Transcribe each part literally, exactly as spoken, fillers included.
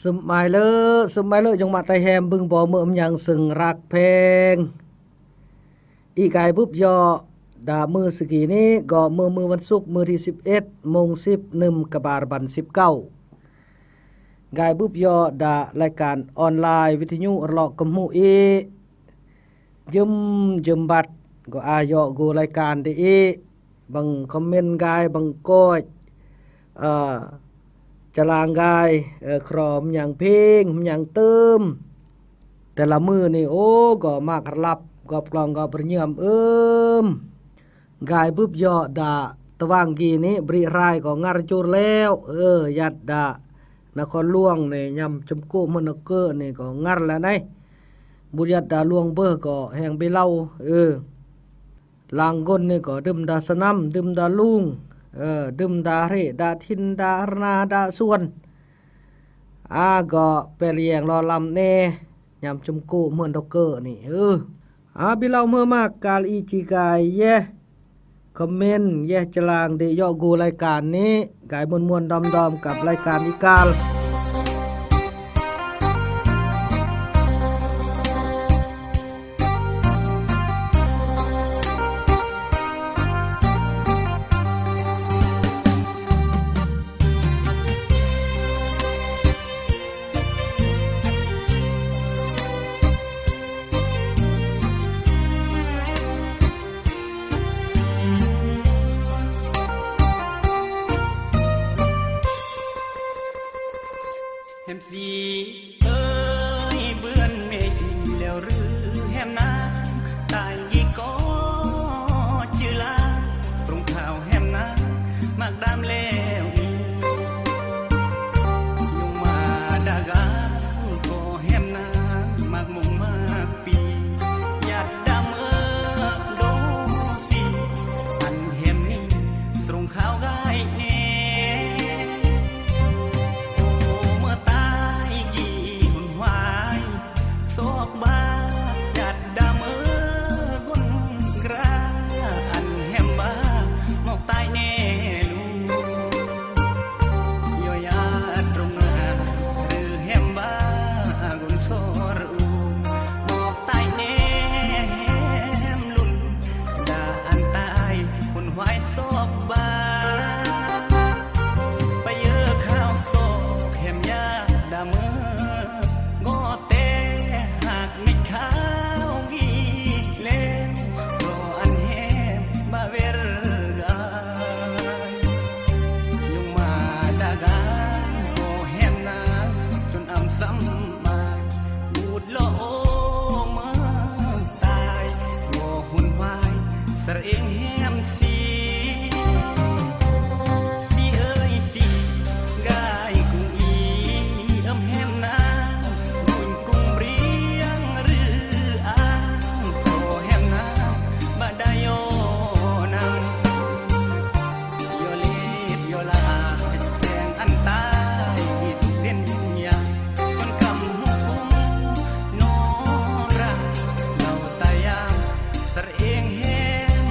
Sep mai lơ, sep mai lơ, jong matai hem bưng bo mơ mnyang seng rak peng. I gai bưp yo, da mơ segi ni, go mơ mơ wan suk, mơ ri sip et, mông sip nơm kabar ban sip kau. Gai bưp yo, da laikan online, witinyu, rlok kơmhu i. Jơm, jơm băt, go a yo gu laikan di i, bang comment gai, bang koj, a, chalang gai, a, khrom mnyang ping, mnyang tơm. Tơla mơ ni, ô, go mak rlap, go plong, go bơrnhiam, ưm. Gai bưp yo da tơwang gi ni, bri rai go ngar jur leo, ơ, yat da. Na ko luang ni, nham chum ku mơnơkơ ni go ngar la nai. Bur yat da luang bơh go heng bilau, ơ. Lang gon ni go dơm da sơnam, dơm da lung, ơ, dơm da hre, da thin, da hrna, da suan. A go pel yeng lo lam ni, nham chum ku mơnơkơ ni, ơ. A bilau mơ mak kal i chi gai yeh. Comment yeh chalang di yo gu laikan ni, gai muôn muôn dom dom kap laikan i kal. Hem si ơi bươn mệt leo rư hem nang tai gi ko chư la rung thao hem nang mak dam leo i. Yung ma dagang ko hem nang mak mung mak pi. Yat dam ơ do si an hem ni srung khao gai ne. Ô mơ tai gi hun huai sok ba yat dam ơ gun gra an hem ba mok tai ne lu. Yo yat rung a rư hem ba gun sor u mok tai ne hem lun da an tai hun huai sok ba. Pa yơ khao sok hem yat dam ơ go te hak mik khao gi lem ro an hem ba wer gai. Yung ma dagang ko hem nang chun am sam mai ut lo ô mơ tai go hun huai sar eng hem si. Si ơi si gai kung i ưm hem nang gun kung briang rư ang ko hem nang ba da yo nang. Yo lep yo lai teng an tai i tuk den yang chun kam hukum non ra lau tayang sar eng hem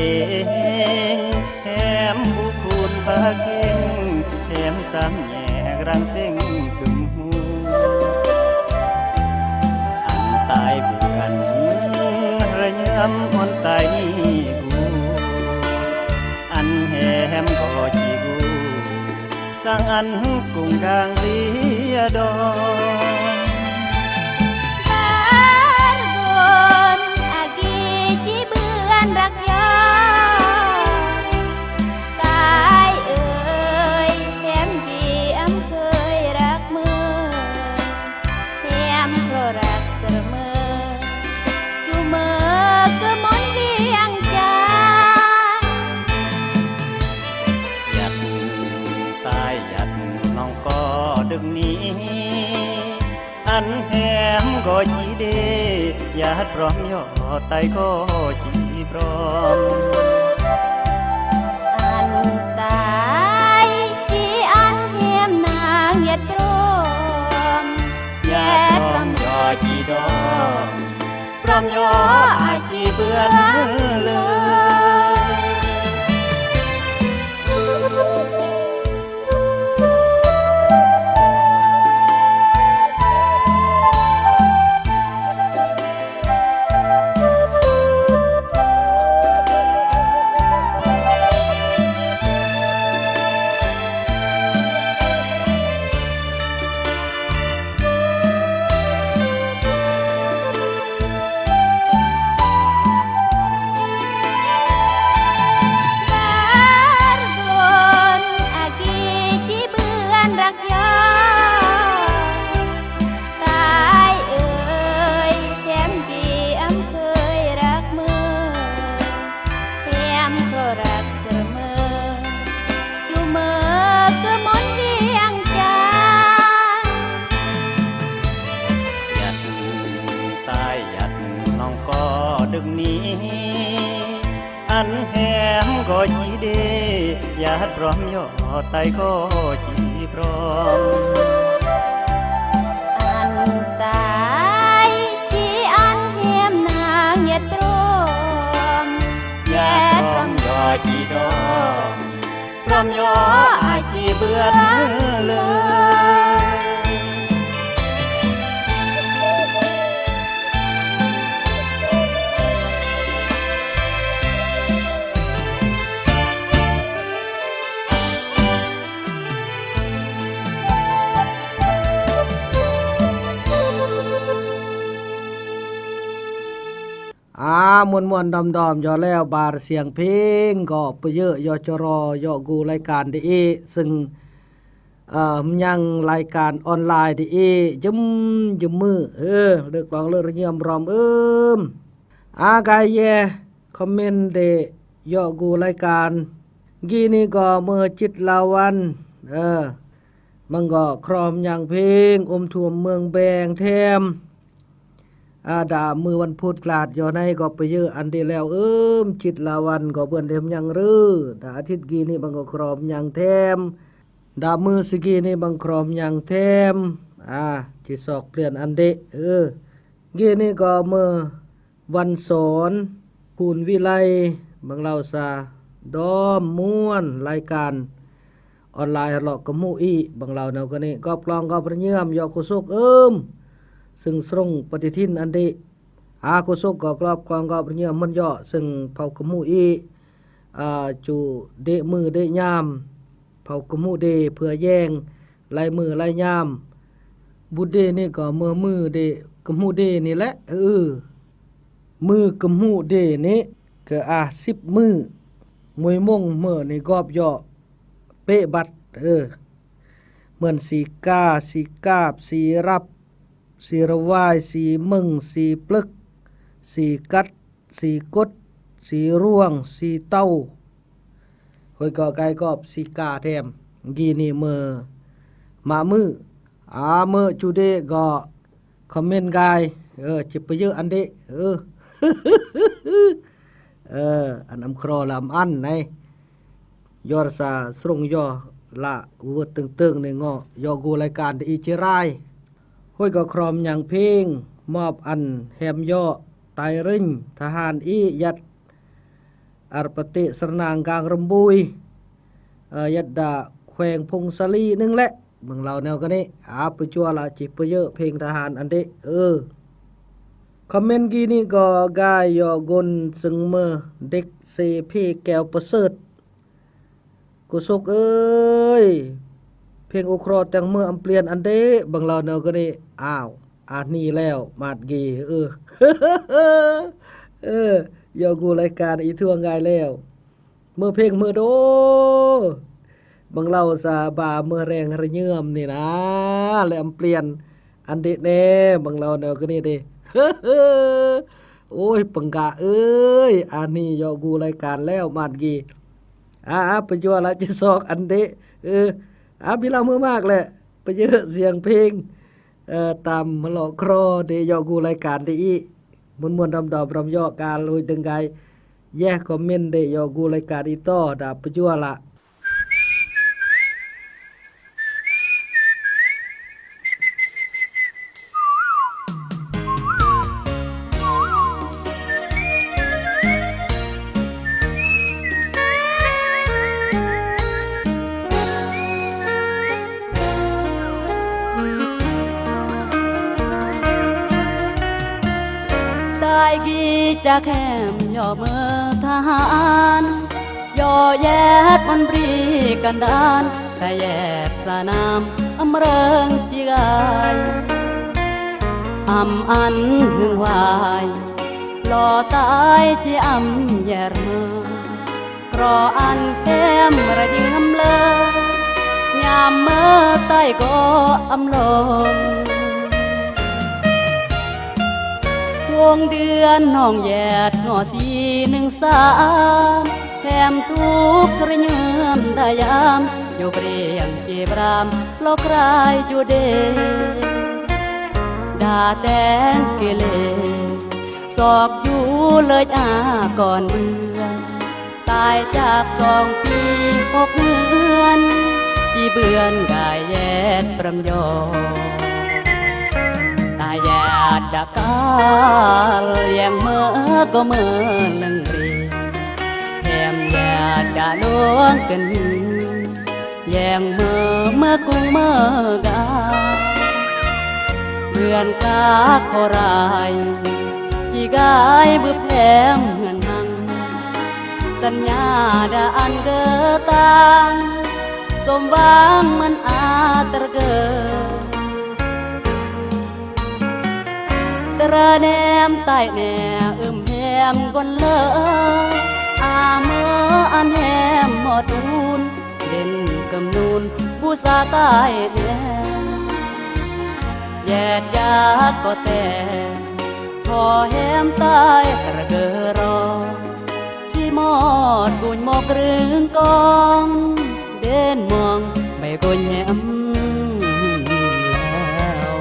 Heng, hem bukun pakeng, hem sam nyek rang seng tumhu. An tai bukan, renyem on tai gu. An hem go ci gu. Sang an kung gang ria dong. Barbun agi ci buan rak yo. Tai ơi, hem ci am kơi rak mơ. Hem prorak kerme, cuma kemon liang jan. Yat tai yat nong ko dek ni, an hem go ci de, yat brom yo tai go ci brom. An tai ci an hem nang yat brom. Yat brom yo ci dom. Brom yo a ci bơ̆n lơ. Barbun agi ci buan rak yo. Tai ơi, hem ci am kơi rak mơ. Hem prorak kerme, cuma kemon liang jan. Yat tai yat nong ko dek ni, an hem go ci de, yat brom yo tai go ci brom. An tai ci an hem nang yat brom. Yat brom yo ci dom. Brom yo a ci bơ̆n lơ. A, muan-muan dom-dom, yua leo bar siang ping, gok payơ yo choro yo gu laikan di i, seng, eh, mnyang laikan online di i, jem, jem mơ, eh, lơ klong lơ rnyem rom, em. A, gai ye, comment di yo gu laikan. Gini gok mơ chit lawan, eh, măng gok khrom mnyang ping, um thum mơng beng them. A, đa mơ wan phut glad yo nai gok payơ ăn di leo, em, chit lawan gok bơ̆n dem mnyang rơ. Đa athit gini băng gok khrom mnyang them. Đa mơ si gini băng khrom mnyang them. A, chi sok plian ăn di, ơ. Gini gok mơ wan son, Khun Wi Lai, băng lau sa, dom muan laikan online hơlok kơmu i, băng lau nau kani, gop klong gop rơnyiam yo kusuk, em, seng srong pati thin ăn di. A, kusuk gop klop klong gop rơnyiam mơn yo seng phao kơmu i. A, chu de mư de nham, phao kơmu de pơ yeng, lai mư lai nham. But de ni gok mơ mư de kơmu de ni lĕ, ư. Mư kơmu de ni kơ a sip mư. Mui mông mơ ni gop yo pe bat, ư. Mơn si ka, si kap, si rap, si rwai, si mơng, si plơk, si kat, si kut, si ruang, si tau. Hơi gok gai gop si ka them. Gini mơ mă mư. A, mơ chu de gok comment gai. Ơ, chi pơyơ ăn de. Ơ. Ơ, ăn am khro lam ăn nai. Yor sa srong yo la wơ̆t tơng tơng ni ngo yo gu laikan de i chi rai. Hơi gok khrom mnyang ping, mop ăn hem yo, tai rinh, thahan i yat Arpati Sernang Gang Rembui. Eh, yadda Kheng Phung Sali ning leh. Bang lau neo gani, apa jua la ci payơ pheng dahan ande. Eh. Comment gini ko gai yo gun seng me dik si phi keo pesut. Kusuk ơi. Pheng ukro teng me amplian ande, bang lau neo gani. Au. Ani leo, mat gi. Eh. Eh, yo gu lai kan itu anggai leo. Me pheng me do. Bang lau sa ba me reng renyem ni na. Le amplian ande ne, bang lau neo gani de. Ôi, pengga ơi, ani yo gu lai kan leo mat gi. A, a, pejua la ci sok ande. Eh, a, bila me mak le. Pejeu siang pheng. Eh, tam melo kro de yo gu lai kan de i. Mun mun dom dom rom yo kal hui denggai. Yeh comment de yo gu lai kan ito da pejua la. Tai gi chak hem yo me thahan, yo yet un bri kandan, tai yet sanam amrang chi gai. Am an hưng huai, lo tai chi am yer me. Kro an tem rajing hâm lơ, ñam mơ tai go am lông. Kuông dưn nong yet ngo si nưng san, hem thuk rñơm dayam, yo briang ki bram, lo krai ju de. Da teng ki le, sok ju lơi a kon bươn. Tai chak song pi hok ngưn, chi bươn gai yet pram yo. Tai yet da kal, yang mơ go mơ leng ri. Hem yet da luang ken, yang mơ mơ kung mơ ga. Bươn kak khorai, chi gai bưp lem ngăn măng. Sanya da an gơ tang, som bang măn a tơrgơ. Tơra nem tai ne ưm hem gon lơ, a mơ an hem mot un, den kơm nun bu sa tai ne. Yet ya ko te, ho hem tai tơrgơ ro. Chi mot guñ mok rưng kong, den mong bai guñ hem leo.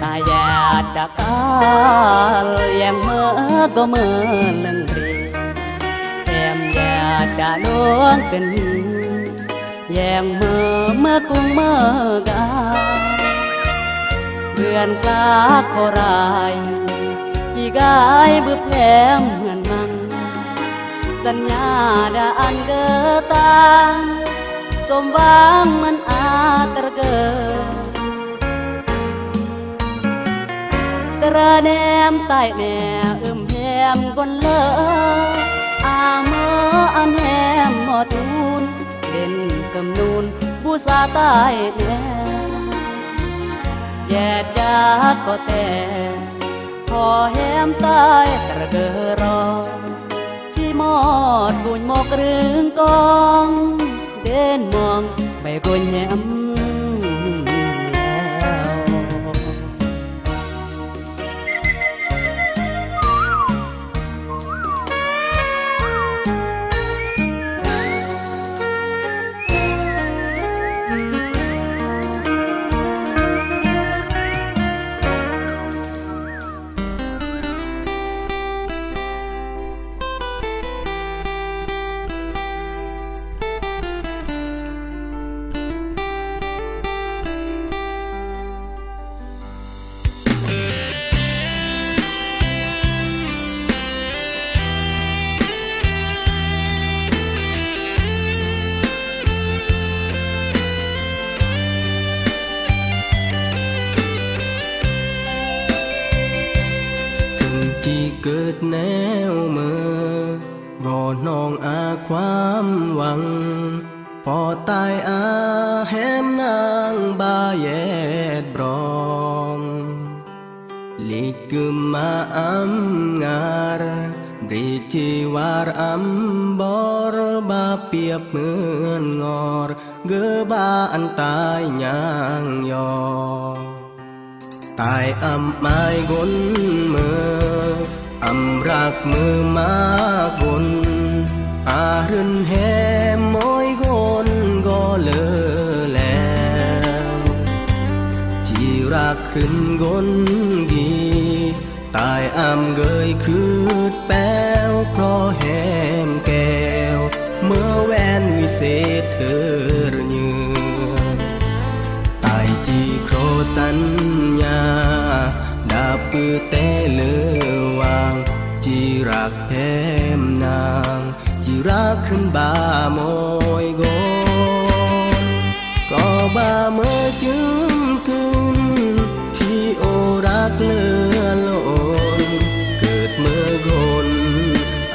Ta yet da kal, yang mơ go mơ leng ri. Em yet da luang ken, yang mơ mơ kung mơ ga. Bươn kak khorai, chi gai bưp lem ngăn măng. Sanya da an gơ tang, som bang măn a tơrgơ. Tơra nem tai ne ưm hem gon lơ, a mơ an hem mot un, den kơm nun bu sa tai ne. Yet ya ko te, ho hem tai tơrgơ ro. Chi mot guñ mok rưng kong, den mong bai guñ hem leo. Neu me, go nong a kuam wang, poi tai a hem nang ba yet brong. Lik gema am ngar, bri chi war am bor, ba piep men ngor, ge ba an tai nyang yo. Tai am mai gon me, am rak me ma gon, a hren hem moi gon go le leo. Chi rak hren gon gi, tai am gei khut peo kro hem keo, me wen wi se thir nyu. Tai chi kro san nya, da pư te le wang, chi rak hem nang, chi rak hren ba moi go. Ko ba me chum kun, thi o rak le lon, kut me gon,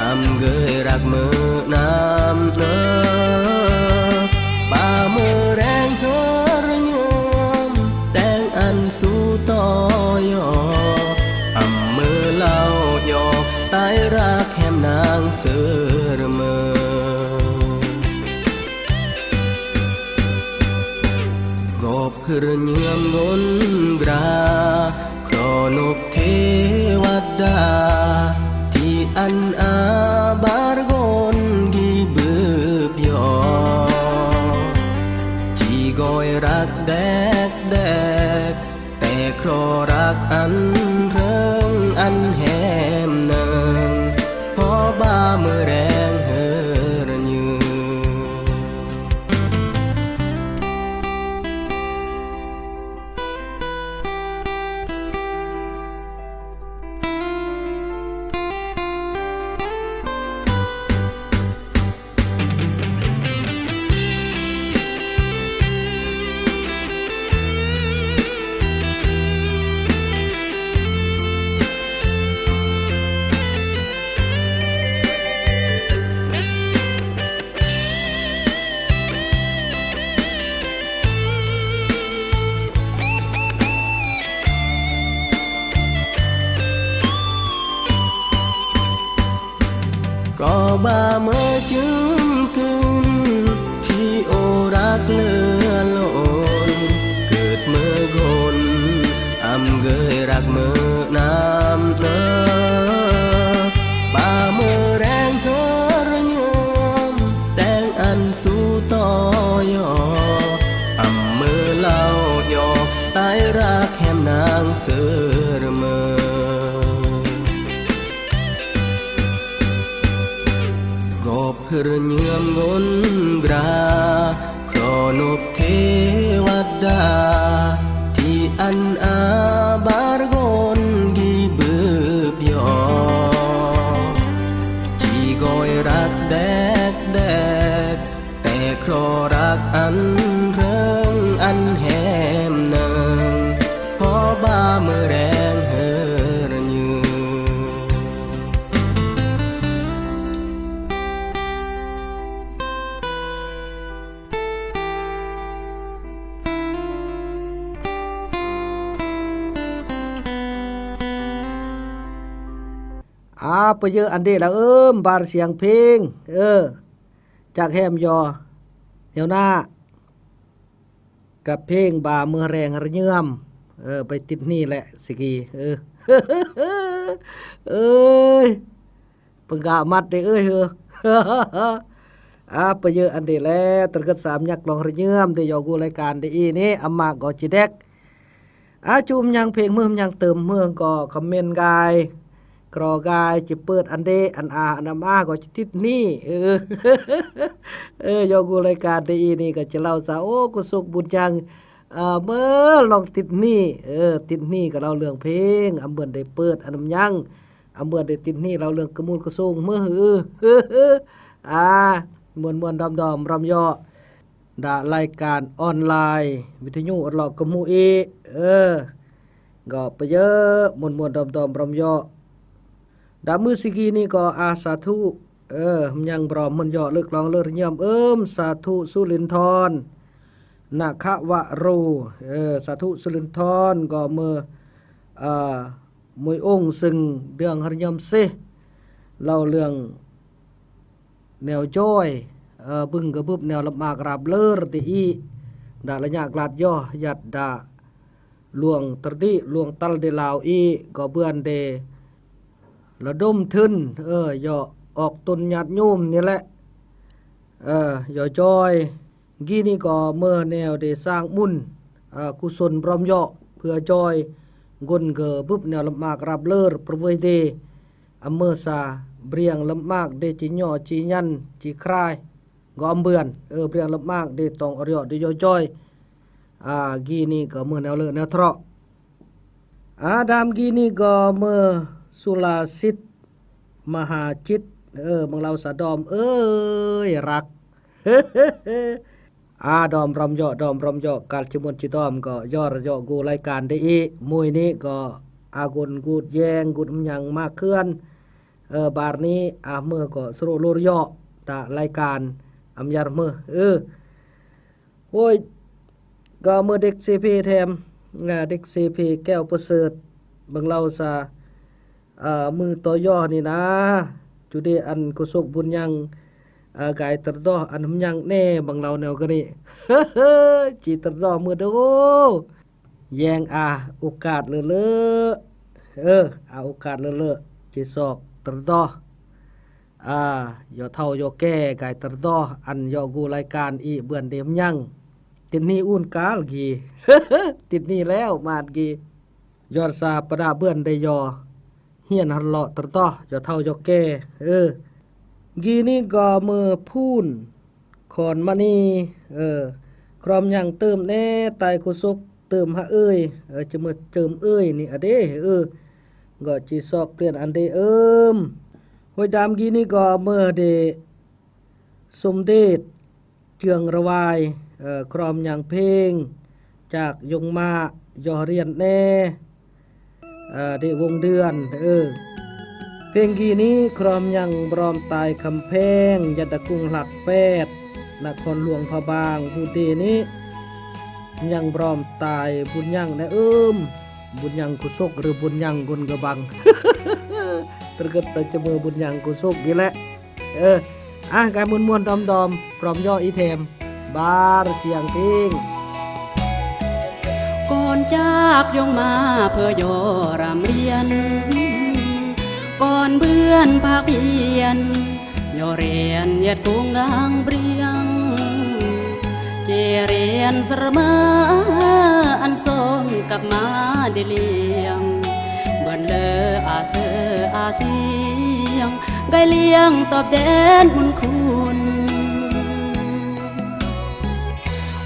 am gei rak me nam na. Ba me reng her nyum, teng an su to yo, am me lao yo, tai rak hem nang ser me. Gop her nyum gon gra, kro nup the wada, ti an a bar gon gi bep yo. Chi goi rak dek dek, te kro rak an reng an hem neng, ho ba me reng her nyu. Kro ba me chum kun, thi o rak le lon, kut me gon, am gei rak me nam na. Ba me reng her nyum, teng an su to yo, am me lao yo, tai rak hem nang ser me. Gop her nyum gon gra, kro nup the wada, ti an a bar gon gi bep yo. Chi goi rak dek dek, te kro rak an reng an hem neng, ho ba me reng her nyu. Apa ye ande la em bar siang ping. Eh. Chak hem yo. Neu na. Ka ping ba me reng her nyum. Eh, bai tit ni le sigi. Eh. Ơi. Pengga mat de ơi. Eh. Apa ye ande le, terget sam nyak long her nyum de yo gu lai kan de ini, ama go chi dek. A chum nyang ping meh nyang tem meh go comment gai. Kro gai chi pet ande an a an am a go chi tit ni. Eh. Eh, yo gu lai kan de ini ka chi lau sa o ku suk bun nyang. Ah, me long tit ni. Eh, tit ni ka lau lương ping, am bun de pet an am nyang. Am bun de tit ni lau lương kemul kesung meh. Eh. Ah, muôn muôn dom dom rom yo. Da lai kan online, video ñu ot lo kemu i, eh. Go pa ye, muôn muôn dom dom rom yo. Dam misi gini ko, ah, sa thu, eh, mnyang brom men yo lek long ler nyam, em, sa thu Sulin Thon. Na kha wa ru, eh, sa thu Sulin Thon ko me, ah, mui ung seng dang har nyam seh. Lau leng neo joi, eh, beng ge bup neo lemak rap ler di i. Da la nyak glat yo, yat da luang terdi, luang tal de lau i, ko bươn de la dom thun, eh, yo ok tun nyat nyum ni le. Eh, yo joi. Gini ko me neo de sang mun, eh, kusun brom yo, pơ joi, gun ge bup neo lemak rap ler, perwei de, ame sa, briang lemak de ci nyo, ci nyan, ci krai. Go amban, eh, briang lemak de tong orio de yo joi. Ah, gini ko me neo le neo tro. Ah, dam gini ko me sula sit maha cit, eh, menglau sa dom, eh, rak. Ah, dom rom yo, dom rom yo, kal cimun ci dom ko, yor yo gu laikan de i, mui ni ko, agun gut yeng, gut mnyang makan, eh, bar ni, ah, me ko, suru lur yo, ta laikan, am yar me, eh. Woi, ga me dik sipi them, nga dik sipi keo pesut, benglau sa, ah, me toyo ni na, judi an kusuk bunyang, ah, gai terdoh, an mnyang ne, benglau neo geni. Ci terdoh me do. Yeng ah ukat lele. Eh, ah ukat lele. Ci sok terdoh. Ah, yo thau yo ke gai terdoh an yo gu laikan i bươn de mnyang. Tit ni un kal gi. Tit ni leo mat gi. Yor sa pada bươn de yo. Hien har lo terdoh, yo thau yo ke. Eh. Gini ga me phun. Kon mani, eh, krom nyang tơm ne, tai kusuk tơm ha ơi, eh, cemut tơm ơi ni ade, eh. Ga ci sok plian ande em. Hôi dam gini ga me de sum det, trường rwai, eh, krom nyang pheng, chak yung ma, yoh rian ne. Ơ, di wung dưn, ơ. Pheng gini krom nyang brom tai Kham Pheng, yat da kung hlak pet. Na kon luang pha bang bu de ni. Nyang brom tai bunyang ne em. Bunyang kusuk re bunyang gun gebang. Terget sa ceme bunyang kusuk gile. Ơ, ah, gai mun muôn dom dom, brom yo i them. Bar chiang ting. Kon chak yong ma pơ yo ram rian. Kon bươn phak pian. Yo rian yet kung gang briang. Che rian sơrma an song kap ma de liang. Bươn lơ a sơ a siang. Gai liang top den mun khun.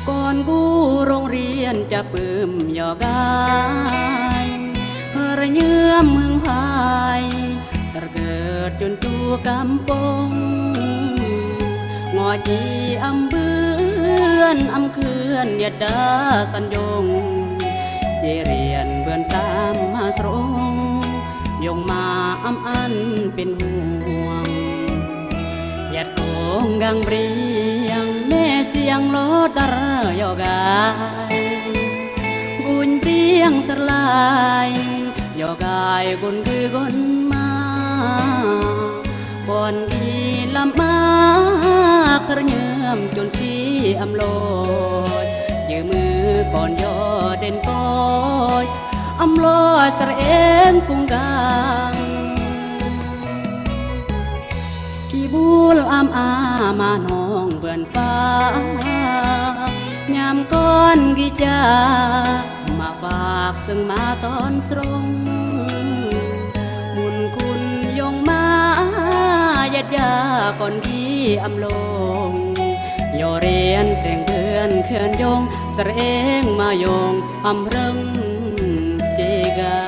Kon gu rong rian cha pơm yo gai. Hơ rơ nhem mưng hai. Terget chun chu kampong. Ngo chi am bươn am khưn yet da san yong. Che rian bươn tam ma srong. Yong ma am an pin huang. Yat kong gang briang ne siang lo dar yo gai. Gun briang sơr lai yo gai gun gư gun ma. Kon ghi lam ma kar nyem chun si am loi. Jơ mơ kon yo den koi. Am loi sar eng kung gang. Ki bul am a ma nong bươn pha. Nyam kon ghi ja ma phak sưng ma ton srong. Mun khun yong ma yat ja kon ghi am long. Yo rian seng bươn khưn yong sar eng ma yong. Amrang tiga.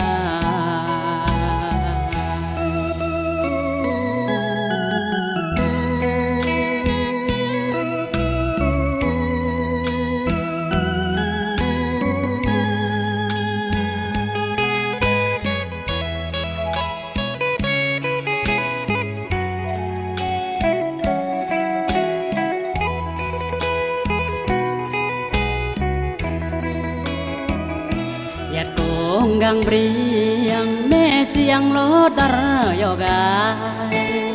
Yang briang mesiang lodar yogai,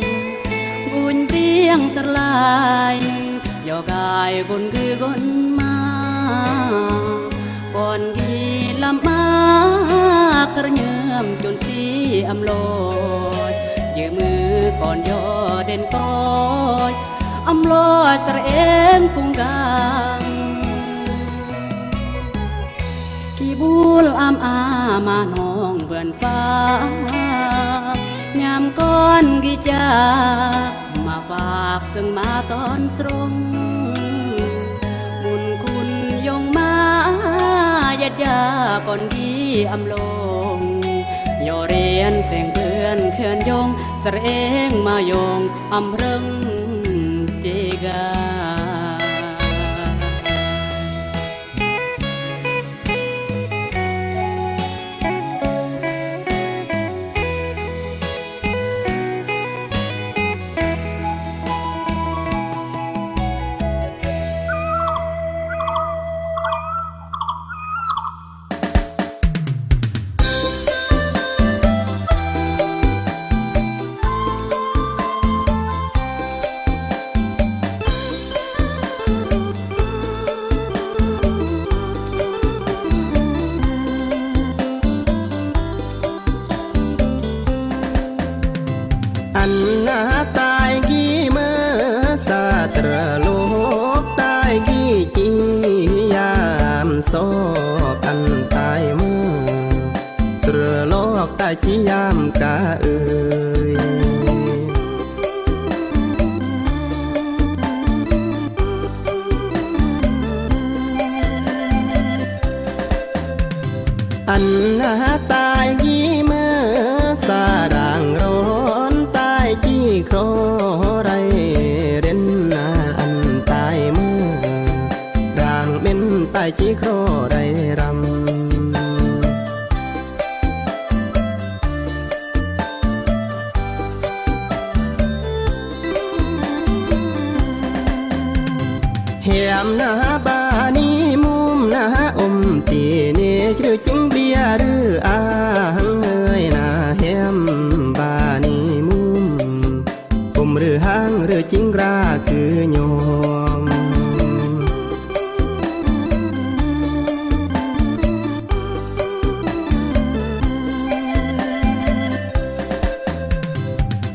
gun briang serlai yogai gun gigon ma. Kon gi lam ma kernyem chun si amloj, jemø kon yo den kroj amloj sereng punggang. Kibul am ama nong bön fam, nyam kon gija ma fak seng ma ton srong. Mun kun yong ma yat ja kon gi amlong, yo ren seng bön khön yong sereng ma yong am reng tega. An na tai gi mesa, tralok tai gi chi yam sok an tai mesa, tralok tai chi yam ka ơi. An na tai gi mesa, rang ron tai chi kro rai ren na an tai mesa, rang men tai chi kro rai ram. Hem na bani mum na om ti ne chru ching bia rư ang hơi na hem bani mum. Kum rư hang rư ching ra kư nhom.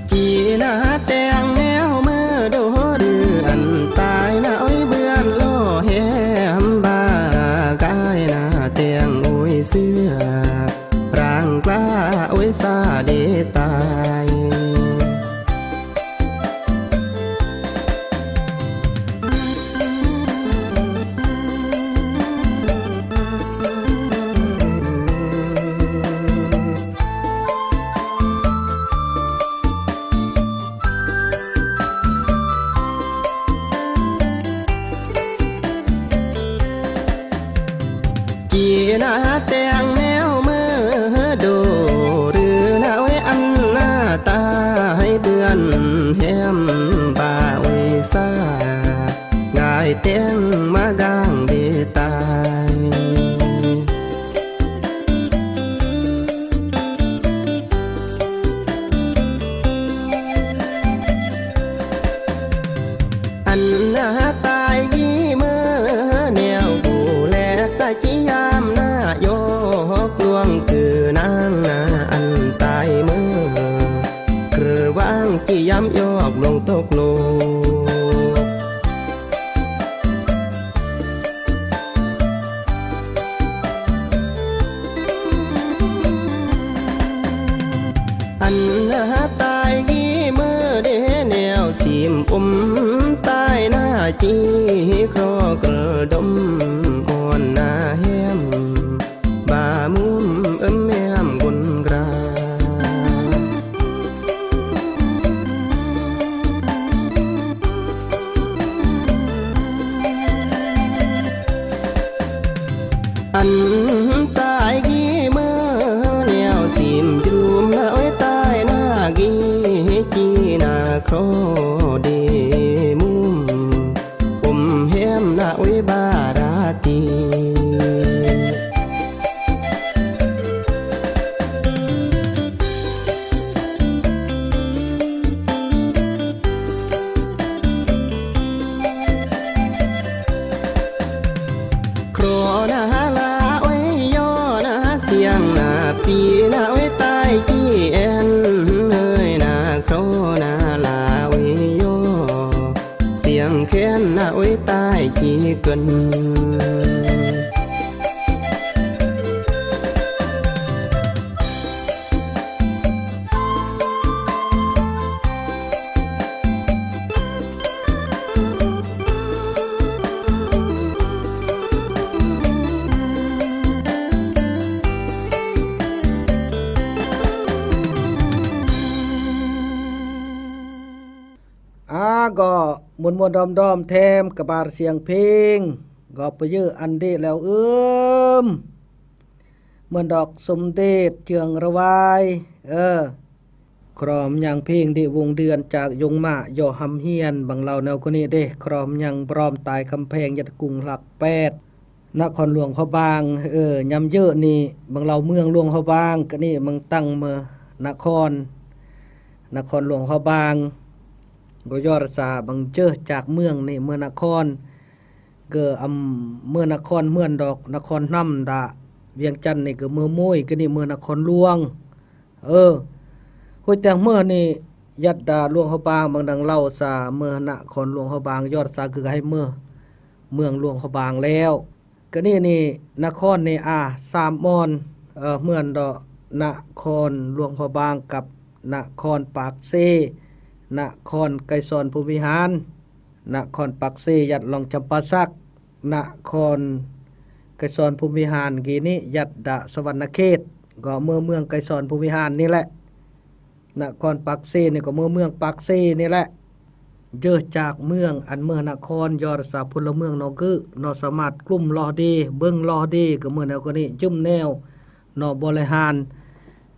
Chi na teng neo mơ đô rư ăn tai na ôi bươn lô hem ba gai na teng ôi xưa. Rang kla ôi sa đê tai. Chi na teng neo mơ đô rư na ôi ăn na tai bươn hem ba ôi sa. Ngai teng ma gang đê tai. Ăn na tai gi mơ neo bu lek tai chi yam na yok luang kư nang na ăn tai mơ. Krư wang chi yam yok luang tŏk lok. Ăn na tai gi mơ đê neo sim um tai na chi kro kơ dôm on na hem. Ba mum ưm em gun gra. Ăn tai gi mơ neo sim jum na ôi tai na gi chi na kro đê mum. Ôm hem na ôi ba ra ti. Khen na ui tai chi kun. A, gok muôn muôn dom dom thêm kơ bar siang phing. Gok pơyơ̆ ăn đĭ leo ưm. Mơ̆n đŏk sum đĭt jơng rơwai. Ơ. Krom nhang phing đĭ wung dưn chak yung mă yo hăm hian bang lau neo kơ ni đeh. Krom nhang brom tai Kham Pheng yat kung hlak pet. Na khon Luang Phabang, ơ, nhăm jơ̆ ni bang lau mương Luang Phabang, kơ ni măng tăng mơ na khon. Na khon Luang Phabang. Gô yor sa bang jơh chak mương ni mơ na khon. Gơ am mơ na khon mưn đŏk, na khon năm đă. Viêng Chăn ni gơ mơ môi, kơ ni mơ na khon Luang. Ơ. Hui teng mơ ni yat đă Luang Phabang bang dang lau sa mơ na khon Luang Phabang yor sa gơ hai mơ. Mương Luang Phabang leo. Kơ ni ni na khon ni a, sam mon, ơ, mưn đŏk na khon Luang Phabang kăp na khon Pak Se, na khon Kai Son Phum Vihan, na khon Pak Se yat long Champasak, na khon Kai Son Phum Vihan gini yat đă Savannakhet, gô mơ mương Kai Son Phum Vihan ni lĕ. Na khon Pak Se ni gô mơ mương Pak Se ni lĕ. Jơh chak mương ăn mơ na khon yor sa phun lo mương no gơ̆, no samat klum loh đê, bưng loh đê, gơ mơ neo kơ ni jum neo, no bole han,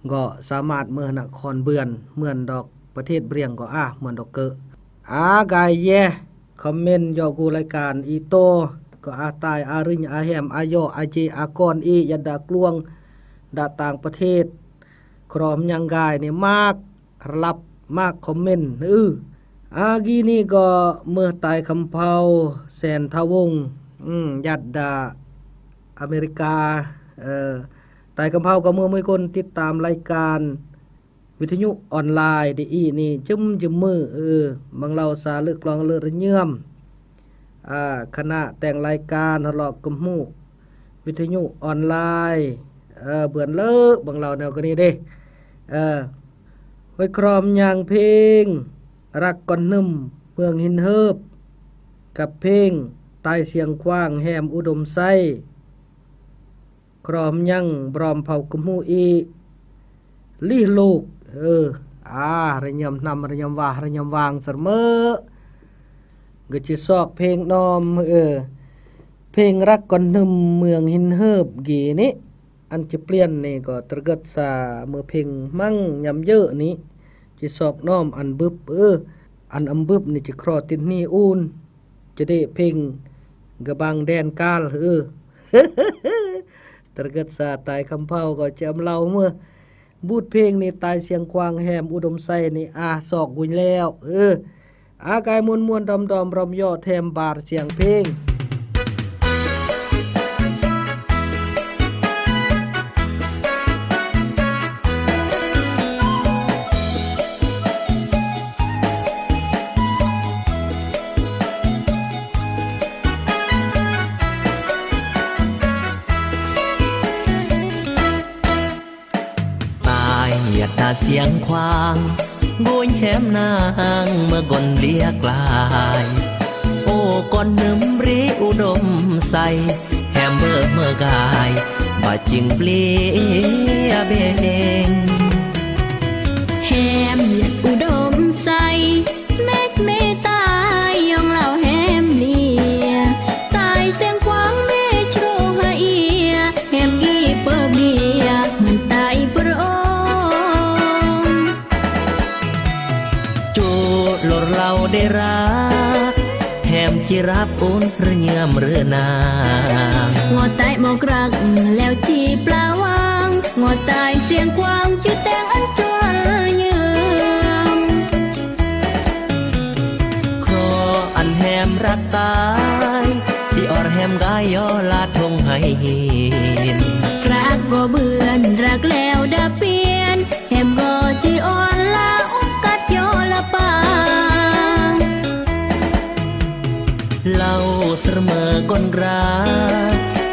gô samat mơ na khon bươn, mưn đŏk pơthet briêng gô a, mưn đŏk kơ. A gai yeh, comment yo gu lai kan i tô, gô a tai, a rinh, a hem, a yo, a ji, a kon i, yat đă kluang, đă tang pơthet. Krom nhang gai ni mă, rlap mă comment. Ư. A gini gô mơ tai Kham Phao, Sen Tha Wung. Ư, yat đă Amerika. Ơ, tai Kham Phao gô mơ mui kon ติดตาม lai kan. Withinyu online đĭ i ni jum jum mơ. Ư, bang lau sa lơ klong lơ rơnhơm. A, khana teng lai kan hơlok kơhmu. Withinyu online. Ơ, bươn lơ bang lau neo kơ ni đeh. Ơ. Hui krom nhang phing. Răk kon hnưm mương Hìn Hơp. Kăp phing tai Siêng Khoang hem U Đôm Say. Krom nhang brom phao kơhmu i. Lih luk. Ơ. A, rơnhơm hnam, rơnhơm wah, rơnhơm wang sơr mơ. Gơ chi sok phing hnôm, ơ. Phing răk kon hnưm mương Hìn Hơp gini. Ăn chi plian ni gô tơrgơt sa mơ phing măng nhăm jơ̆ ni. Chi sok hnôm ăn bưp, ơ. Ăn ăn bưp ni chi kro tin ni un. Chi đĭ phing gơ bang đen kal, ơ. Tơrgơt sa tai Kham Phao gô chi ăn lau mơ. But phing ni tai Siêng Khoang hem U Đôm Say ni a sok guñ leo. Ơ. A gai muôn muôn dom dom rom yo thêm bar siang phing. Tai yat đa Siêng Khoang, guñ hem nang mơgon liak lai. Ô kon hnưm ri U Đôm Say, hem bơ mơgai, ba ching bli a beng. Hem yat U Đôm Say, mej me tai yong lau hem lia. Tai Siêng Khoang mej ro ha ia, hem gi pơbia, mơn tai pơrong. Chu lor lau đe răk, hem chi răp un rơnhơm rơnang. Ngôi tai mok răk leo chi plawang, ngôi tai Siêng Khoang chi teng ăn chual rơnhơm. Kro ăn hem răk tai, ti or hem gai yo la thong hai hin. Răk gô bươn răk leo đa pian, hem gô chi on la ung kat yo la pa. Sirmögon gra,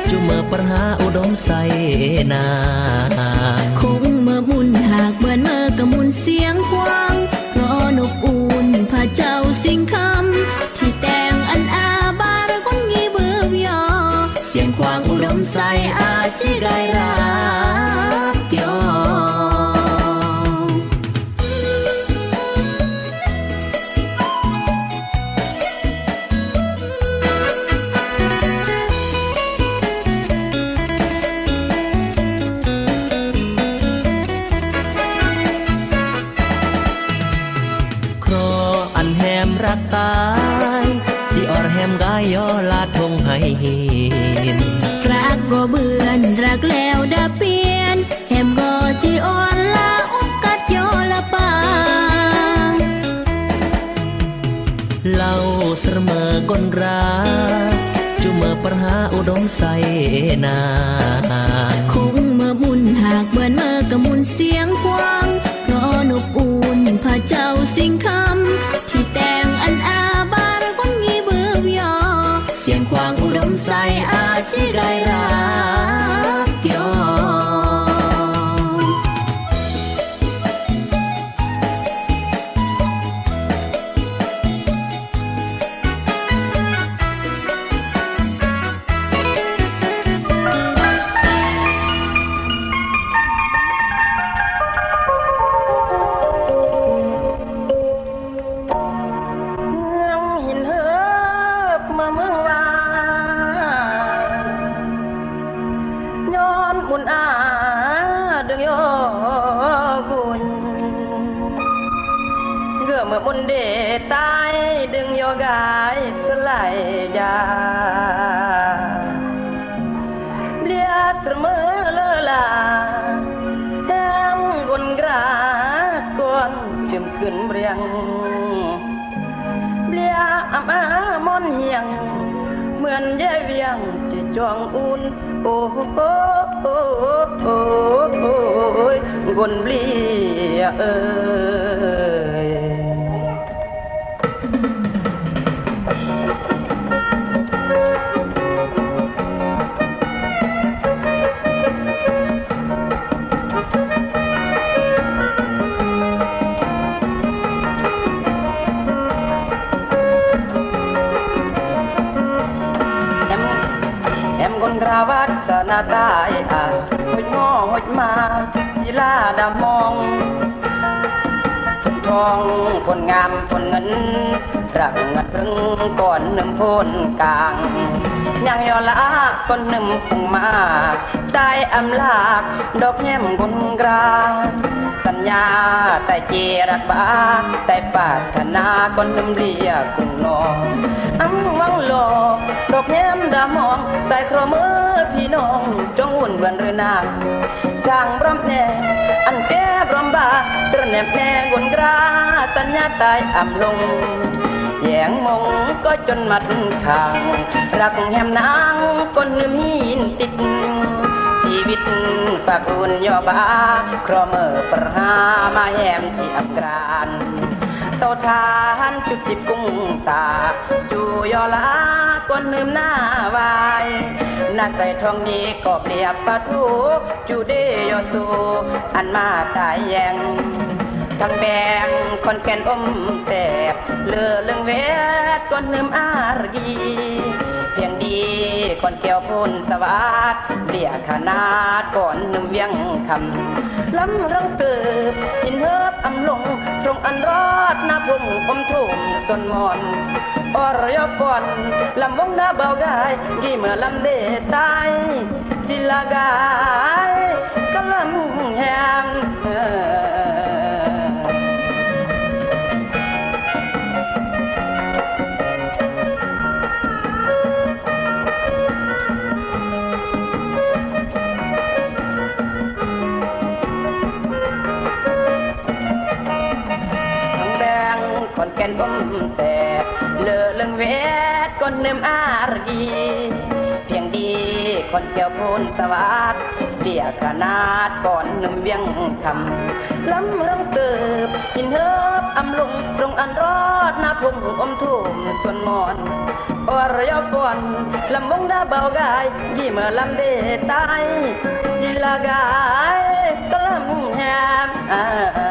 chum ma pyrha u dom sai na. Khong ma mun hak ban ma ka mun siang kuang, ro nup un pha chau sing kham, chi teng an a bar kon ngi bơb yo. Siang kuang u dom sai a chi gai rak yo. Khro an hem rak tai, ti or hem gai yo la thong hai hin. Rak go bươn, rak leo da pien, hem go chi on la uk kat yo la pang. Lau sirmögon gra, chum ma pyrha u dom sai na. Khong ma mun hak ban ma ka mun siang kuang, ro nup un pha chau sing kham, chi teng an a bar kon ngi bơb yo. Siang kuang u dom sai a chi gai rak yo. Ngang hin hep ma mơwai, nyon mun a đơng yo gun, gơm mun đe tai đơng yo gai sơlai ja. Blia sơrmơ lơ la, hem gon gra kon chim kưn briăng. Blia am a mon hiăng, mưn je viăng chi chong un. Ô, ô, ô, ôi, gon blia ơi. Em, em gon gra wat sa na tai a, hoj mo, hoj ma, chi la đa mong. Thong phôn ngam phôn ngăn, răk ngăt rưng kon nơm phôn kang. Nhang yo la kon nơm phung ma, tai âm lạc, đok nhem gon gra. Săn nha tai che răk ba, tai phat tha na kon nơm lia kung no. Âm vang lo, đok nhem đa mong, tai khro mơ phi nong, trong un vần rư na. Sang brom ne, an ke brom ba, trơn nep ne gon gra, săn nha tai âm lông. Yang mong ko chon mat khang, răk nhem nang kon nơm hin tit. Chi wit pak un yo ba, khro mơ pơrha ma hem chi âm gran. Tâu than chut chip kung ta, chu yo la kon nơm na wai. Na sai thong ni ko blia pa thu, chu de yo su, an ma tai yang. Thăng beng kon ken um sep, lơ lưng wet kon nơm ar gi. Piăng đi kon keo phun sa wat, blia kha nat kon nơm wiăng khăm. Lăm răng tơ, hin hớp âm lông, sông ăn rót na phung um thum son mon. Or yo pon, lăm vong na bao gai, gi mơ lăm đe tai. Chi la gai, ka lăm hung hiam. Thăng beng kon ken um sep, lơ lưng wet kon nơm ar gi. Piăng đi kon keo phun sa wat, Lia kanat kon num biang kam. Lam rong tep, in hep am lung, rong an rot na pung om thum son mon. Or yo kon, lam bong da bao gai, gi ma lam de tai. Chi la gai, lam hem. Ah.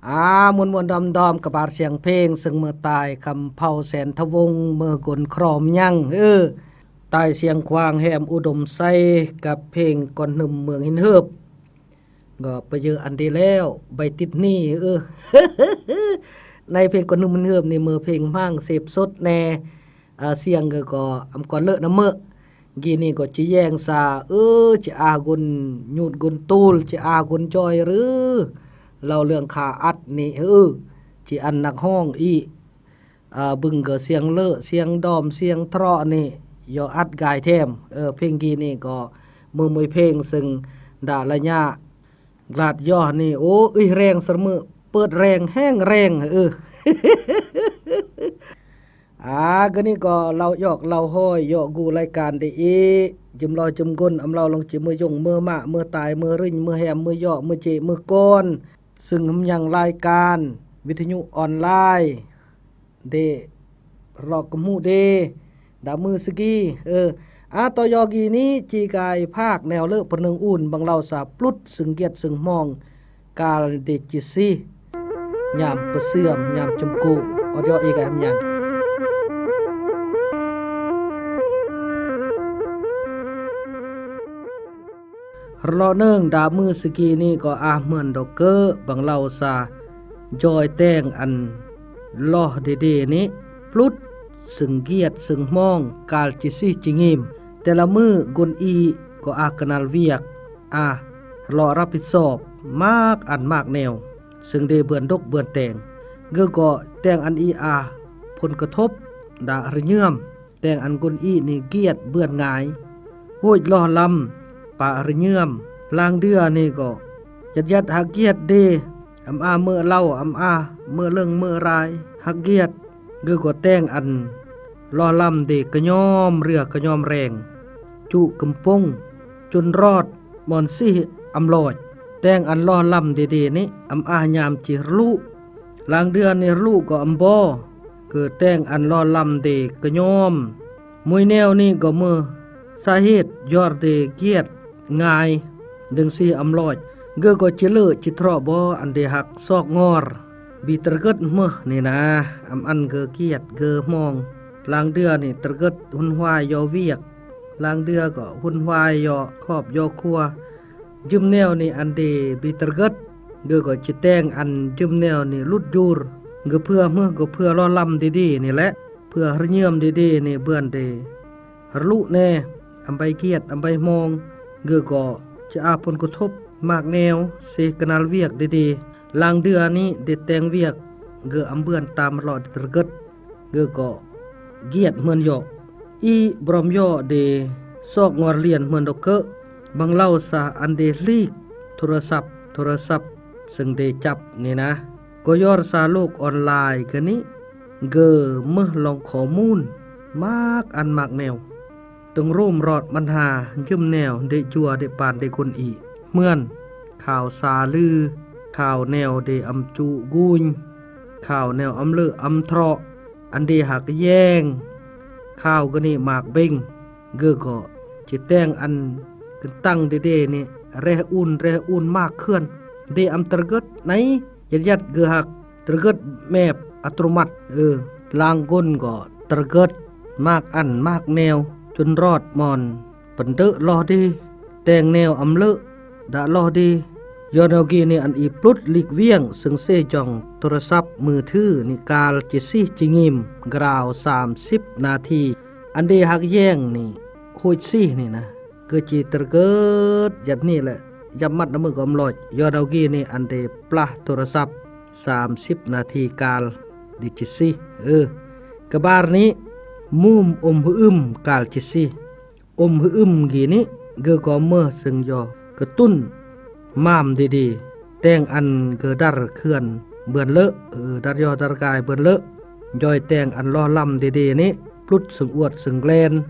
A, muôn muôn dom dom, kbar siang pheng, seng mơ tai, kham phao sen tha vong, mơ gon khrom nhang, ơ. Tai siang khoang hem u dom sai, kap pheng kon hnưm mương hin hơp. Gơ pơyơ ăn đi leo, bai tit ni, ơ. Nai pheng kon hnưm hin hơp ni mơ pheng hmang sep sot ne. A, siang gơ gơ, am kon lơ na mơ. Gini gơ chi yeng sa, ơ, chi ah gon nhut gon tul, chi ah gon joi rư. Lao lương kha ăt ni, ơ, chi ăn năk hong i. A, bưng gơ siang lơ, siang dom, siang tro ni, yo ăt gai thêm. Ơ, pheng gini gơ, mơ mui pheng seng, đa la nhă. Glad yoh ni, ô, ih reng sơrmơ, pơt reng, heng reng, ơ. A, gơ ni gơ lao yok, lao hoi, yok gu lai kan đi i, jum lo jum gon, am lao long chi mơ yong, mơ mă, mơ tai, mơ rinh, mơ hem, mơ yok, mơ jê, mơ kon. Sưng hmnhăng lai kan, withi nhu online. Đe, rlok kơmu đe, đa mư sigi, ơ, a to yo gini, chi gai phak neo lơ pơrnưng un, bang lao sa plut, sưng giet, sưng hmong, kal đe chi sih, nham pơsưm, nham chum ku, ot yo i gai hmnhăng. Rlok nưng đa mư sigi ni gơ ah mơn đô kơ bang lao sa joi teng ăn loh đê đê ni plut sưng giet sưng hmong kal chi sih chi ngim. Tê la mư gun i gơ ah kơnal wiek ah rlok rap hit sop mak ăn mak neo sưng đê bươn đŭk bươn teng. Gơ gơ teng ăn i ah phun kơthŭp đa rơnhơm. Teng ăn gun i ni giet bươn ngai. Huch loh lăm, pă rơnhơm. Lang dưa ni gơ. Yat yat hak giet đê. Am ah mơ lao, am ah mơ lơng mơ rai. Hak giet. Gơ gơ teng ăn loh lăm đê kơnhom rưa kơnhom reng. Chu kơmpong. Chun rot. Mon sih am loch. Teng ăn loh lăm đê đê ni. Am ah nham chi rlŭ. Lang dưa ni rlŭ gơ am bo. Gơ teng ăn loh lăm đê kơnhom. Mui neo ni gơ mơ sa hit yor đê giet ngai đơng sih am loch. Gơ gơ chi lơ chi thro bo ăn đê hak sok ngor. Bi tơrgơt mơh ni na am ăn gơ giet gơ hmong. Lang dưa ni tơrgơt hun huai yo wiek. Lang dưa gơ hun huai yo khop yo khua. Jum neo ni ăn đê bi tơrgơt. Gơ gơ chi teng ăn jum neo ni lŭt jur. Gơ phưa mơh gơ phưa loh lăm đê đê ni lĕ. Phưa rơnhơm đê đê ni bươn đê rlŭ ne. Am bai giet, am bai hmong. Gơ gơ chi ah phun kơthŭp mak neo. Sih kơnal wiek đê đê. Lang dưa ni đê teng wiek. Gơ am bươn tam rlok đê tơrgơt. Gơ gơ giet mơn yo. I brom yo đê sok ngor lien mơn đô kơ. Bang lao sa ăn đê hlik. Thurasap, thurasap. Sưng đê chăp ni na. Gơ yor sa luk online gơ ni. Gơ mơh long kho mun. Mak ăn mak neo. Tơng rum rot măn ha, jum neo, đê jua, đê pan, đê gun i. Mươn, khao sa lư, khao neo đê am chu guñ, khao neo am lơ am thro, ăn đê hak yeng, khao gơ ni mak bêng, gơ gơ, chi teng ăn kơntang đê đê ni, reh un, reh un mak khưn, đê am tơrgơt, nai, yat yat gơ hak, tơrgơt mep atrumat, ơ, lang gun gơ tơrgơt, mak ăn, mak neo, chun rot mon, pơndơ̆ loh đê, teng neo am lơ, đă loh đê, yo neo gini ăn i plut lik wiêng, sưng sê jong, thurasap mơ thư, ni kal, chi sih, chi ngim, grao, sam sip, na thi, ăn đê hak yeng ni, huch sih ni na. Gơ chi tơrgơt yat ni lĕ, yap măt na mơ gơm loch, yo neo gini ăn đê plah thurasap, sam sip na thi kal, đê chi sih, ơ. Kơbar ni, mum um hưm kal chi sih. Um hưm gini, gơ gơm mơ sưng yo, kơtŭn, mam dede, teng an ge dar khan bân lơ, ơ, dar yo dar gai bân lơ. Joi teng an loh lam dede ni, plut seng uat seng glen.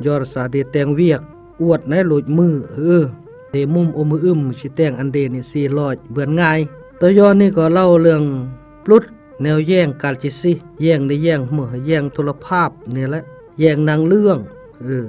Jor sa de teng wiek uat nai luch mư, ơ. De mum ôm ưm si teng an de ni si loch bân ngai. Toyo ni ko lao lương plut neo yeng kal chi sih, yeng ni yeng mơ, yeng tulap hap ni lĕ, yeng năng lượng, ơ.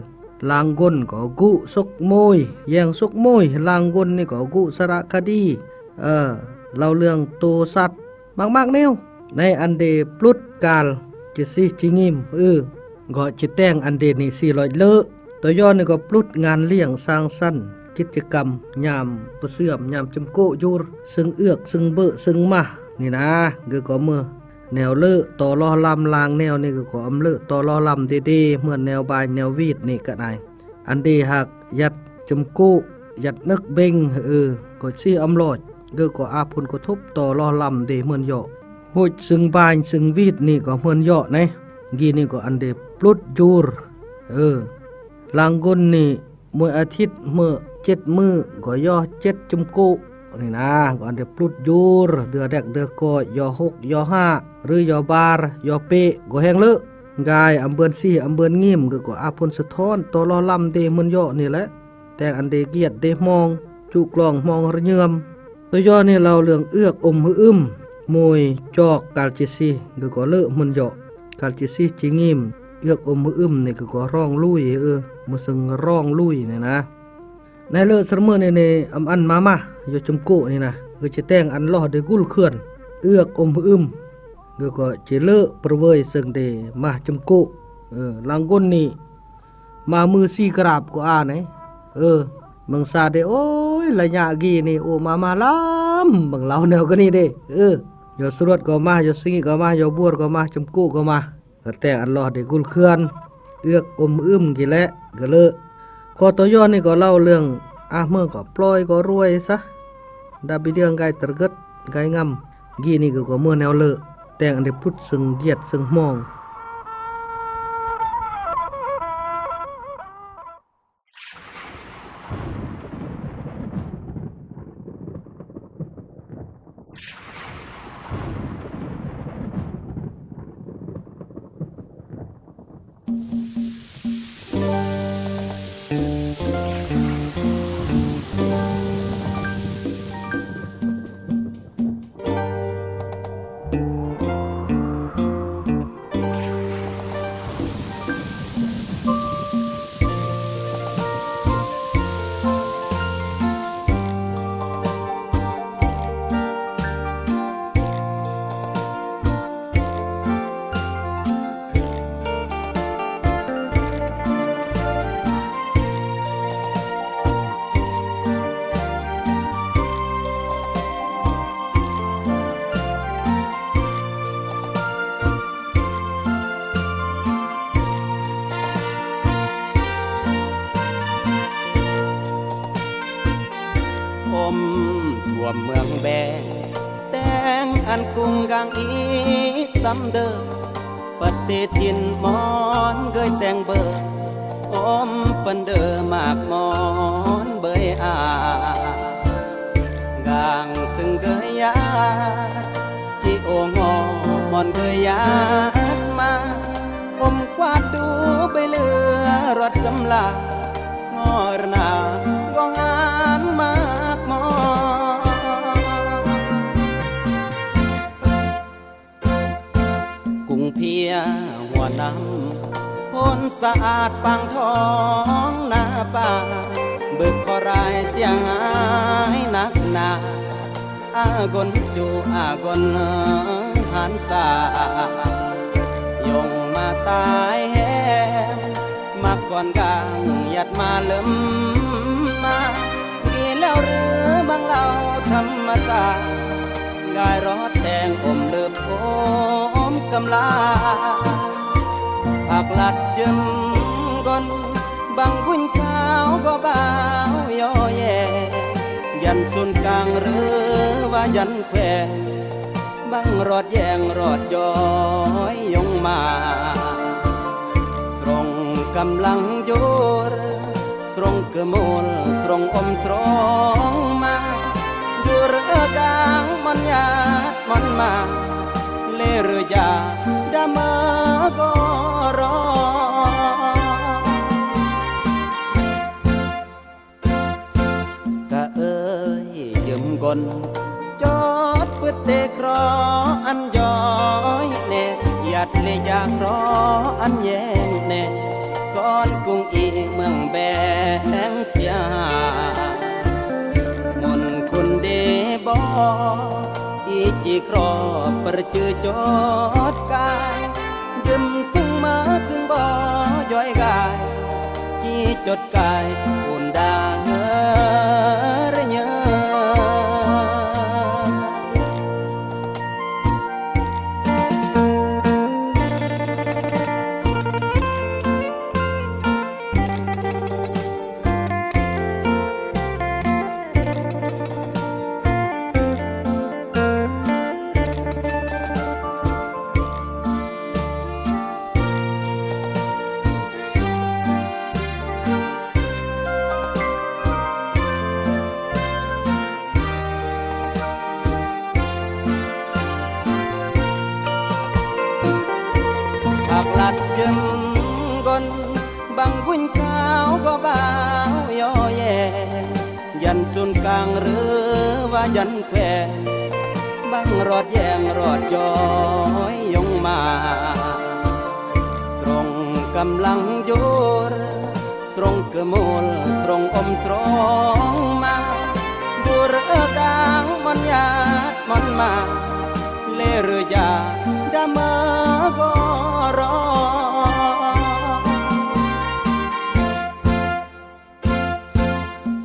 Lang gun ko gŭ suk môi, yeng suk môi, lang gun ni ko gŭ sara kadi, ơ, lao lương tu sat. Mak mak neo. Nai an de plut kal chi sih chi ngim, ơ. Gŏ chi teng an de ni si loch lơ. Toyo ni ko plut ngan liêng sang săn, kit chi kam nham pơsưm nham chum kô̆ jur, sưng ưk sưng bơ̆ sưng mah ni na, ge ko mơ. Neo lơ to loh lam lang neo ni ge ko ăm lơ to loh lam dede, mơn neo bañ neo wit ni kơ nai. An de hak yat chum kô̆, yat nơk beng, ơ, ko sih ăm loch, ge ko ap hun ko thup to loh lam de mơn yo. Huch sưng bañ sưng wit ni ko mơn yo nai. Gi ni ko an de plut jur. Ơ. Lang gun ni môi athit mơ chet mư ko yo chet chum kô̆. Ni na, ko an de plut jur, dơ dek dơ ko, yo huk, yo ha, rư yo bar, yo pê, ko heng lơ. Gai ăm bơn sih, ăm bơn ngim, ge ko ap hun sơthon to loh lam de mơn yo ni lĕ. Teng an de giat de hmong, chu klong hmong rơnhơm. Toyo ni lao lương ưk ôm hơ ưm, môi chok kal chi sih, ge ko lơ mơn yo. Kal chi sih chi ngim, ưk ôm hơ ưm ni ge ko rong lui, ơ, mơ sưng rong lui ni na. Nai lơ sơrmơ ni ni ăm ăn mama, yo chum kô̆ ni na, ge chi teng an loh de gul khơn, ưk ôm hơ ưm. Ge ko chi lơ pơrwơi sưng de mah chum kô̆, ơ, lang gun ni. Mah mư si krap ko an ai. Ơ, măng sa de, ôi, la nhă gi ni, ô, mah mah lam, măng lao neo kơ ni de. Ơ, yo srut ko mah, yo sngi ko mah, yo bur ko mah, chum kô̆ ko mah. Ơ, teng an loh de gul khơn. Ưk ôm ưm gi lĕ, ge lơ. Ko toyo ni ko lao lương, ah, mơ ko ploi ko ruai sa. Đa bi diang gai tơrgơt, gai ngăm. Gi ni ge ko mơn neo lơ, teng an de plut sưng giat sưng hmong. Ôm thuam mương Be, teng an kung gang i sam dơ, pơti tin mon gơi teng bơ, ôm pơndơ măk mon bơi a. Gang sưng gơi a, chi ô ngo mon gơi a ma, ôm kuat du bơi lơ rot samla, ngor na gong an măk mon. Kung phia hua năm, hôn sa at pang thong na pa, bơ̆ kho rai siang ai năk na, a gon chu a gon han sa, yong ma tai he, ma kon gang yat ma lơm ma, gi leo rư bang lao tham ma sa, gai rot teng ôm lơp ôm kơmla. Phak lăt jơm gon bang buñ kao go bao yo ye. Jan sun kang rơ wa jan kue bang rot yeng rot joi yong ma. Srong kamlang jur, srong kơmul, srong ôm srong ma. Rơđang mon yat mon ma, lere ja da mâgoro. Ka ơi jơm gon, chot pơtê kro ăn joi ne, yat le ja kro ăn yeng ne, kon kung i mơng beng sia. Mon kun de bo, i chi kro pơrchư chot kai, jơm sưng ma sưng bo joi gai, chi chot kai undang rnya. Ap lăp jơm gon bang gun kao go bao yo ye, jan sun kang rơ wa jan kue, bang rot yeng rot joi yong ma. Srong kam lăng jur, srong kơmul, srong ôm, srong ma. Jur ơ dang mon yat mon ma, lere ja da mâgoro.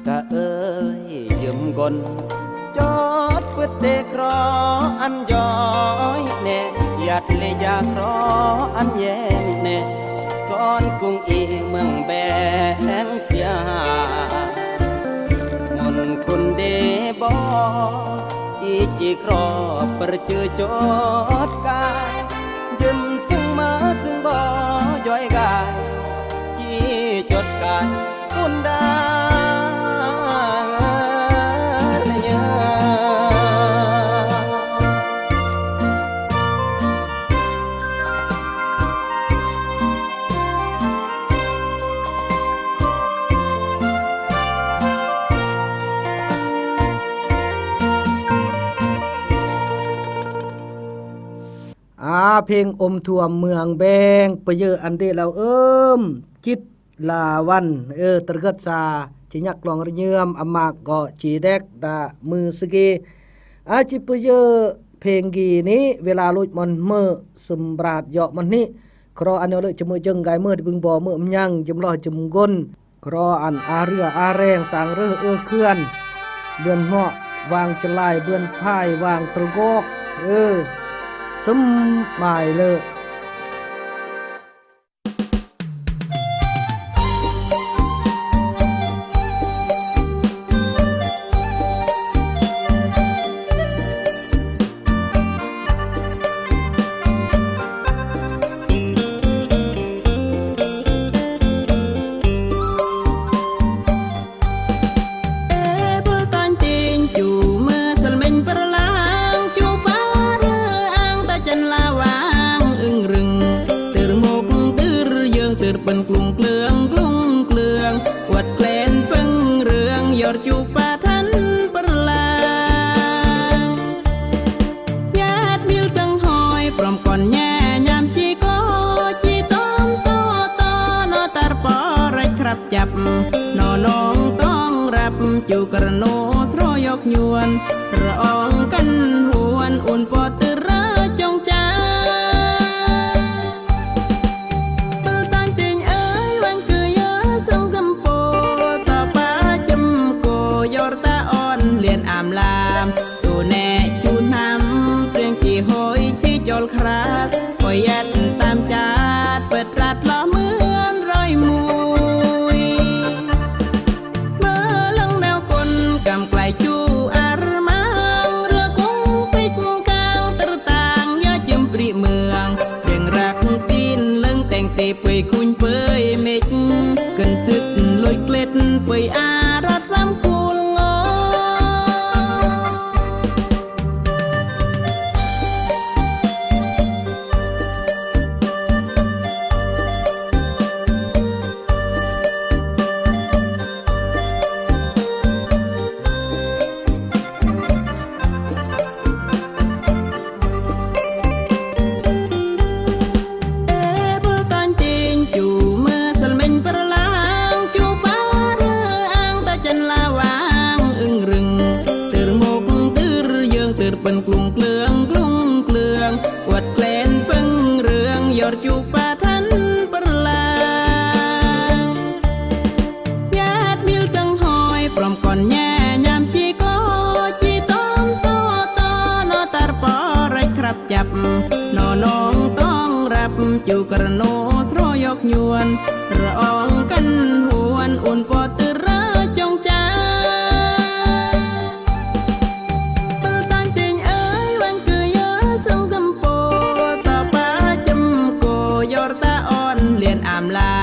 Ka ơi jơm gon, chot pơtê kro ăn joi ne, yat le ja kro ăn yeng ne, kon kung i mơng beng sia. Mon kun de bo, i chi kro pơrchư chot kai, jơm sưng ma sưng bo joi gai, chi chot kai undang rnya. A pheng ôm thuam mơng beng, pơyơ ăn de lao ưm, chit la wan, ơ, tơrgơt sa, chi nhăk lŏng rơnyưm, amak gŏ chi dek, đa mơ sơge. A chi pơyơ pheng gi ni, wela luch mon mơ, sơmbrat yŏ mon ni. Kro an yŏ lơ chơmơ jơng gai mơ, đĭ bưng bo mơ mơnyang, jơm loh jơm gon. Kro an a rơ a reng sang rơ ơ khưan. Bươn hmŏ wang chalai, bươn phai wang tơlgok. Ơ, sơm mai lơ. Ê, bul toñ tĭng chu mơ săl mĕnh pơrlang, chu pa rơ ang ta chăn la wang ưng rưng. Tơr mok tơr yơng tơr pơ̆n klung klương klung klương. Wăt klen pơ̆ng rương yor chu pa than pơrlang. Yat mil tơ̆ng hoi, prom kon ñe ñam chi ko, chi tôm to to, no tar pô rach krap chap, no nong tong rap, chu kơr no sro yok ñuan, rơ ong kăn huan, un po tơr rơ chong cha. Pơl tanh tĭng ơi, wang kơ yơ sông găm pô, ta pa chăm cô, yor ta on, liên am lam. Tu nê chu năm, triêng chi hôi chi chol khras, hôi yat tam chat, pơt rat lo mưn roi mui. Mơ lăng nao kon, kam klai chu ar mang, rơ kung pich kang, tơr tang, yo chim pri mương, reng rak tin lăng teng te pơi kuñ pơi mech, kân sứt lôi klet pơi a rat ram kul ngo. Nonong tong rap, chu kar no sroyok nyuan, rong kan huan un pot ra chong cha. Pal tang ting ai wan kơ ya sung gam po, ta pa chem ko yor ta on lien am la.